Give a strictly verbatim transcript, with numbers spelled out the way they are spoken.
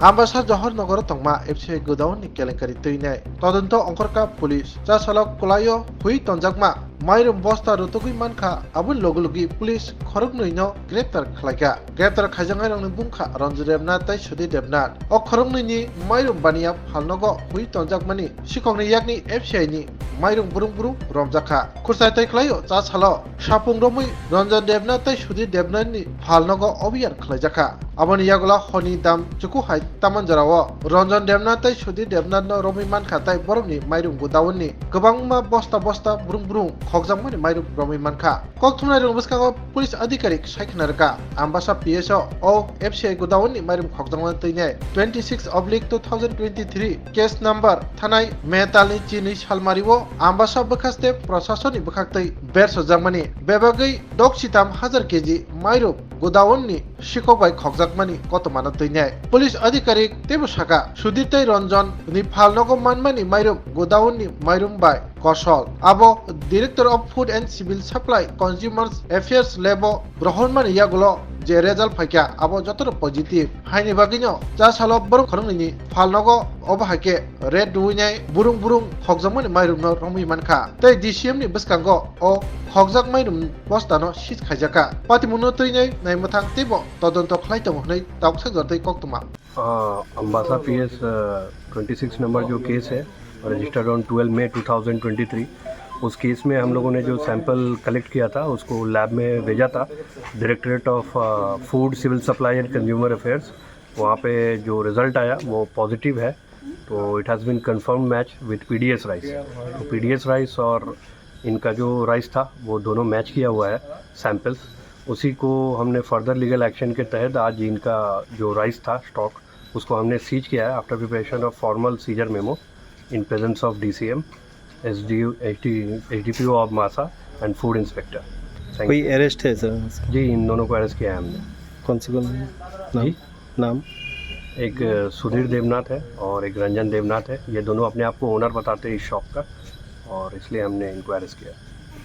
Ambasa Johor Nogoro tongma F C I godown ni kelenkari twinai todonto ongkhorkha police. Chasalo kwlaio hui tonjakma mairum bosta rutugwi mankha, aboni logi logi police khoroknwi no greptar khlaikha. Greptar khaijaknairokni bungkha Ranjan Debnath tei Sudhir Debnath. O khoroknwini mairum baniya phalnogo hui tonjakmani sikokni yakni F C I ni mairum brung brung romjakha. Khurchai tai khlaio chasalo sapung romwi Ranjan Debnath tei Sudhir Debnath ni phalnogo obiyar khlaijakha. Aboni yagulo honi dam chuku hai taman jorao Ranjan Debnath tei Sudhir Debnath no romwi mankha tei borokni mairum godown ni kwbangma bosta bosta brung brung khokjakmani mairum romwi mankha. Kokthumnairokni bwskango police adhikarik sai khna rwkha, Ambasa P S o o F C I godown ni mairum khokjakmani twinai twenty six oblique two thousand twenty three case number thanai May talni chinwi salmario Ambasa bwkhaste prosasonni bwkhaktwi bersojakmani bebagwi doksi tam hajar K G mairum godown ni sikok bai khokjakmani kotomano twinai. Police adhikarik teibo sakha, Sudhir tei Ranjan ni phalnogo manmani mairum godown ni mairum bai kosol. Abo Director of Food and Civil Supply Consumers Affairs lab o grohonmani yagulo je result phaikha, abo jotono positive. Haini bagwino chasalo borok khoroknwini phalnogo obo hai khe raid rwinai burung burung khokjakmani mairum no romwi mankha. Tei D C M ni bwskango o khokjak mairum bostano seize khaijakha. Patimungno twinai naimwthang teibo todonto khlai tongo hwnwi tabuksa jora tei koktwma. अ, Ambassa P, S, twenty six number जो case है, registered on twelve May two thousand twenty three, उस case में हम लोगों ने जो sample collect किया था, उसको लैब में भेजा था, Directorate of, uh, Food, Civil Supply and Consumer Affairs. वहाँ पे जो रिजल्ट आया, वो पॉजिटिव है। तो it has been confirmed match with P D S rice। तो पीडीएस राइस और इनका जो राइस था, वो दोनों मैच किया हुआ है सैंपल्स। उसी को हमने फर्दर लीगल एक्शन के तहत आज इनका जो राइस था स्टॉक, उसको हमने सीज किया है after preparation of formal seizure memo in presence of D C M, S D, S D, S D P O of मासा and food inspector। Thank कोई you। अरेस्ट है सर? जी, इन दोनों को अरेस्ट किया है हमने। कौन से, कौन से? नाम? जी? नाम? एक, अ, सुधीर देवनाथ है और एक रंजन देवनाथ है। ये दोनों अपने आप को ओनर बताते हैं इस शॉप का, और इसलिए हमने इनको अरेस्ट किया।